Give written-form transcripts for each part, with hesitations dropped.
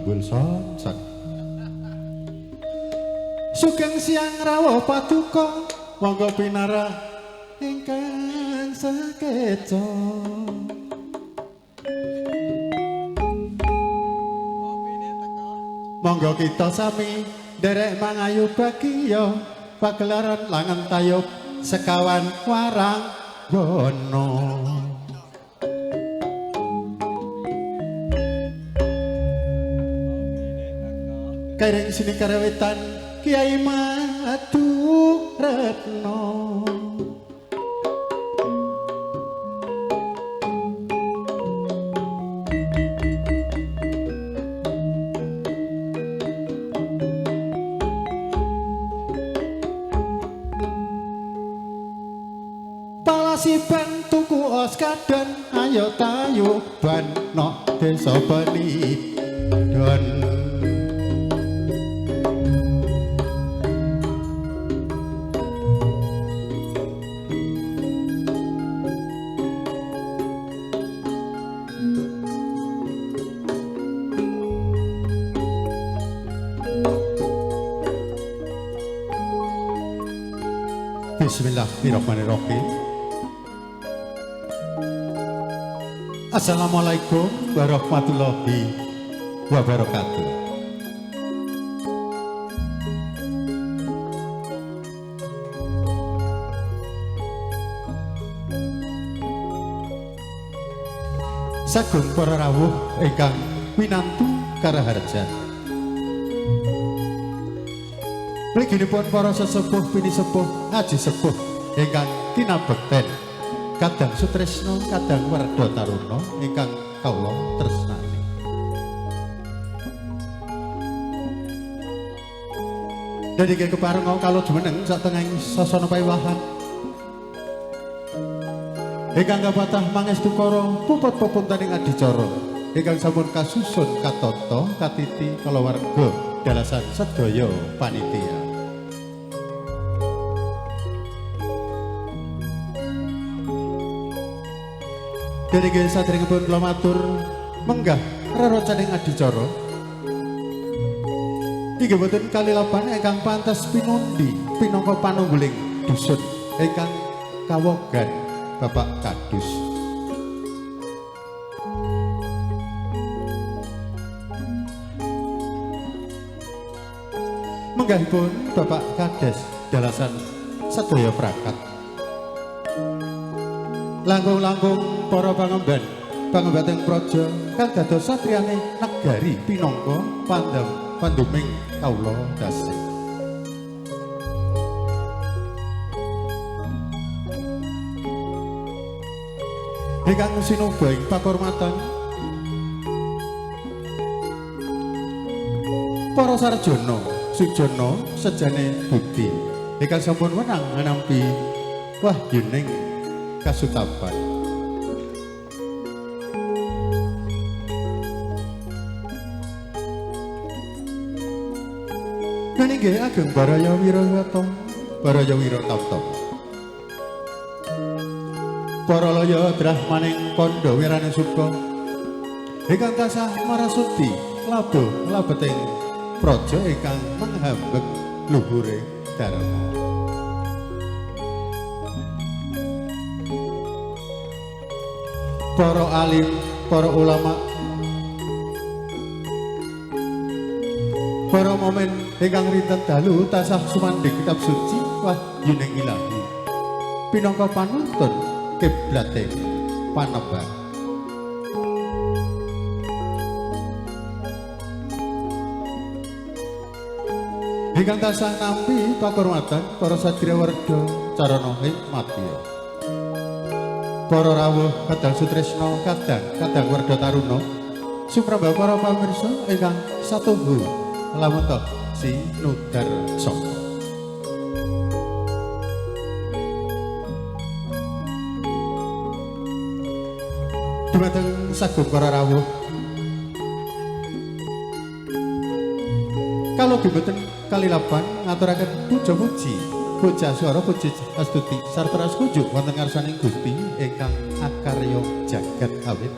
Gembul son-son. Sugeng siang rawuh paduka, monggo pinarak ingkang sakeca. Monggo kita sami nderek mangayu bagya, pagelaran langen tayub sekawan warang gono. Kairing sini karawitan Kiai Madu Retno. Palasiban tuku oskadan, ayo tayuban nok desa Benidon. Bismillahirrahmanirrahim. Assalamualaikum warahmatullahi wabarakatuh. Sagung para rawuh ingkang winantu karaharjan. Mliginipun para sesepuh pinisepuh aji sepuh ingkang kinabekten kadang sutresna kadang werda taruna ingkang kawula tresnani. Dadi keparenga kala jumeneng satengahing sasana pawiwahan ingkang kapatah mangestu para puput pepuntening adicara ingkang sampun kasusun katata katiti kalawarga dalasan sedaya panitia. Dene saderengipun kula matur menggah rerocaning adicara inggih boten kalilapan ingkang pantes pinundi pinangka panungguling dusun ingkang kawogan Bapak Kadus. Menggahipun Bapak Kades dalasan sedaya perangkat. Langkung-langkung para pangemban pangembating praja kang dados satriyane negari pinangka panduming kawula dasih. Ingkang sinuba ing pakurmatan para sarjana sujana sejane budi ingkang sampun wenang nampi wahyuning kasutapan. Meninggih ageng baraya wirawata, baraya wiratapa. Para laya drahmaning kandha wirane suka ingkang tansah marasuti labo labeting praja ingkang menghambek luhure dharma. Para alim, para ulama, para momen ingkang rinten dalu tansah sumandhing kitab suci wahyuning ilahi pinangka panuntun kiblate panembahan. Ingkang tansah nampi pakurmatan para sadria werda carana ing madya. Para rawuh kadang sutresna kadang kadang werda taruna sumrambah para pamirsa ingkang satuhu lamun toh sinudar saka. Dumateng sagung para rawuh kalau boten kalilapan ngaturaken puja-puji puja swara puji astuti sarta raskujuk wonten ngarsaning Gusti ingkang akarya jagat awit.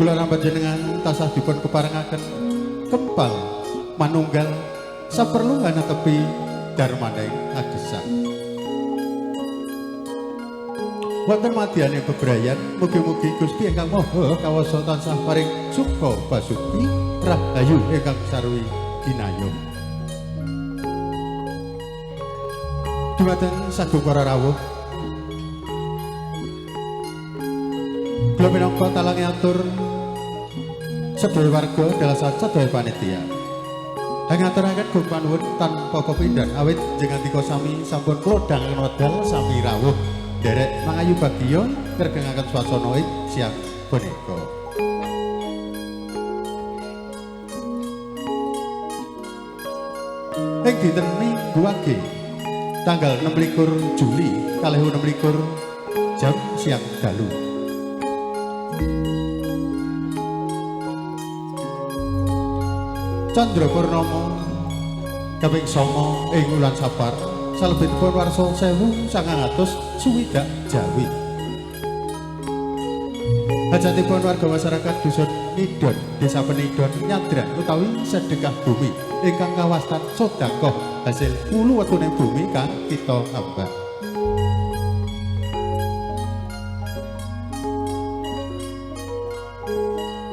Kula lan panjenengan tansah dipun keparengaken kempal manunggal saperlu anetepi darmaning agesang. Wonten madyane bebrayan mugi-mugi Gusti ingkang Maha Kawasa tansah paring suka basuki rahayu ingkang sarwi ginayung. Dumateng sagung para rawuh, kula minangka talange atur sedaya warga dalasan sedaya panitia. Hangaturaken gung panuwun tanpa pepindhan awit jengantika sami sampun klodhangan wedal sami rawuh nderek mangayu bagya ngregengaken swasana ing siang punika. Ing dinten Minggu Wage tanggal 26 Juli 2026 jam siang dalu. Candra Purnama kaping 9 ing wulan Sapar salebetipun warsa 1960 Jawi. Hajatipun warga masyarakat dusun Nidon, Desa Penidon, Nyadran utawi sedekah bumi ingkang kawastan sedekah hasil wulu wetune bumi kang kita ambak.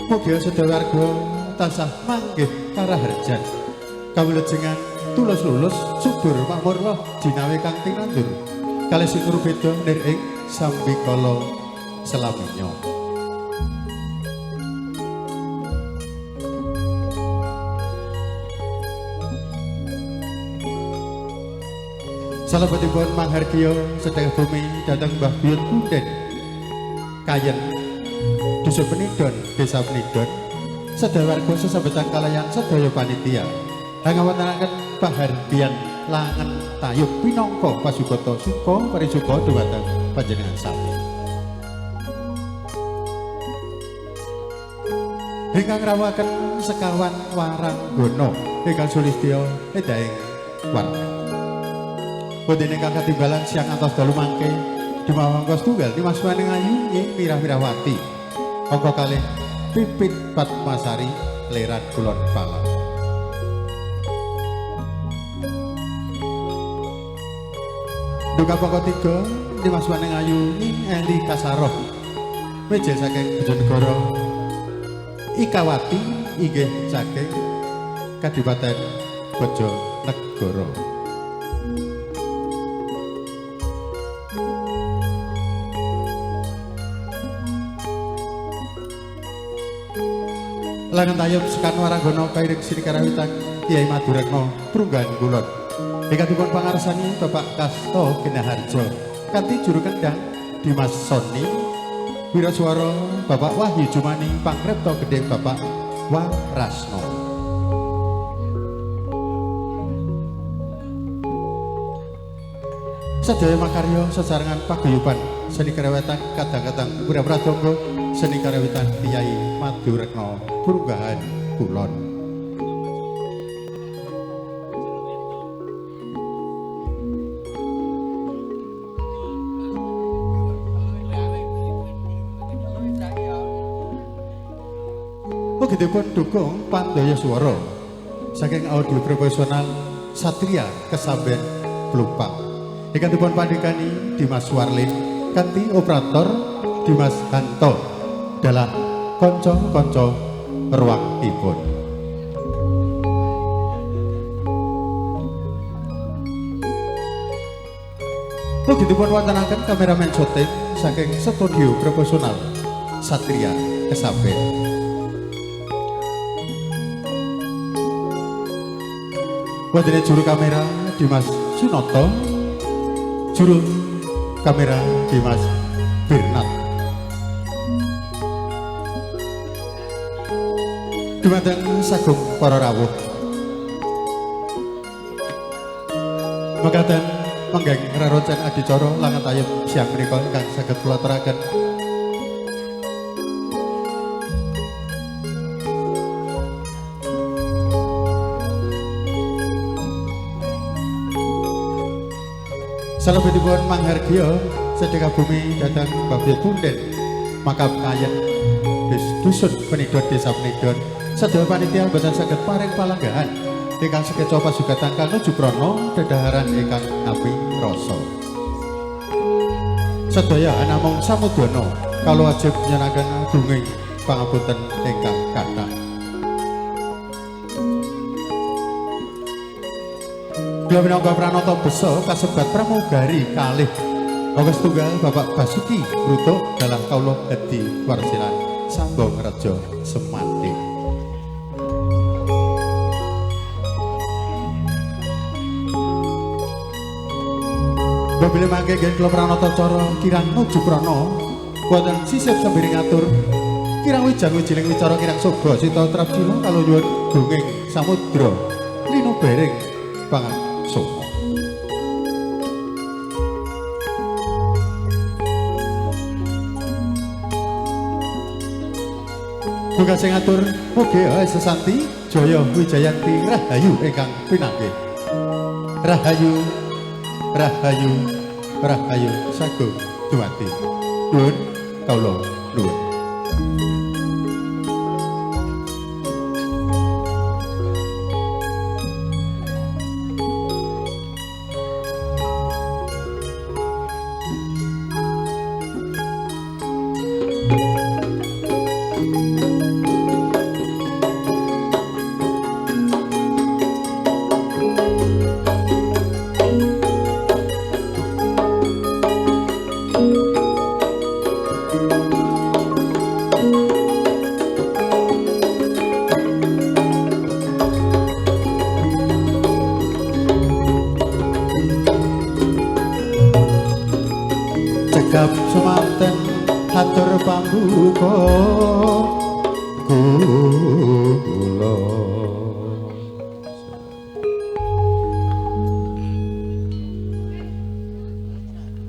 Mugi sedaya warga tansah manggih karaharjan, kawilujengan tulus lulus subur makmur loh jinawe kang tinandur kalih singur beda nir ing sambikala selaminya. Salebetipun manghargya sedekah bumi dhateng Mbah Buyut Punden Kayen Dusun Penidon, Desa Penidon, sedaya warga sesambetan kalayan sedaya panitia hangawontenaken pahargyan langen tayub pinangka pasugata suka parisuka dhumateng panjenengan sami. Ingkang ngrawuhaken sekawan waranggana ingkang sulistya edahing warna. Wonten ingkang katimbalan siang antos dalu mangke dumawangka setunggal Dimas Waning Ayu ing Mirah-Mirawati angka kalih Pipit Padmasari Leran Kulon Palang. Duka pokok 3 Dimas Waning Ayu ing Eli Kasaroh mijil saking Bojonegoro Ikawati inggih saking Kadipaten Bojonegoro. Langen tayub sekan waranggana kairing sini karawitan Kiai Madurekno Prunggahan Kulon. Ingkang dipun pangarsani Bapak Kasto Ginaharjo kanthi juru kendang Dimas Soni, wiraswara Bapak Wahyu Jumani, pangripta gendhing Bapak Warasno. Sedaya makarya sesarengan paguyuban seni karawitan kadang-kadang Pura Pradangga seni karawitan Kiai Madurekno Prunggahan Kulon. Ugi dipun dukung pandaya swara saking audio profesional Satria Kesamben Plumpang. Ingkang dipun pandhekani Dimas Warlin kanthi operator Dimas Hanto dalah kanca-kanca ruangipun. Ugi dipun wontenaken kameramen syuting saking studio profesional Satria Kesamben. Wonten juru kamera Dimas Sunoto, juru kamera Dimas Bernat. Dumateng sagung para rawuh, mekaten menggeng reroncen adicara langen tayub siang menika ingkang saged kula aturaken. Salebetipun manghargya sedekah bumi dhateng Bapak Punden makam Kayen Dusun Penidon Desa Penidon sedaya panitia boten saged paring palanggahan ingkang sekeca pasugatan kanuju prana dedaharan ingkang api rasa. Sedaya anamung samudana kala wajib nyenangaken gunging pangapunten ingkang kathah. Kula minangka pranata besa kasebat pramugari kalih Angka setunggal Bapak Basuki Brutuk dalang kawula Hedi Warsilan Sambong Rejo Semandi. Bilih mangke nggih kula pranata cara kirang nuju prana wonten sisip sembiring atur kirang wijang wijiling wicara kirang soba sita trapsila kala nyuwun gunging samudra linubering pangaksama. Muga sing atur mugi sesanti jaya wijayanti rahayu ingkang pinanggih. Rahayu rahayu rahayu sagung dumadi. Nuwun kawula nuwun. Cekap semanten hatur pambuka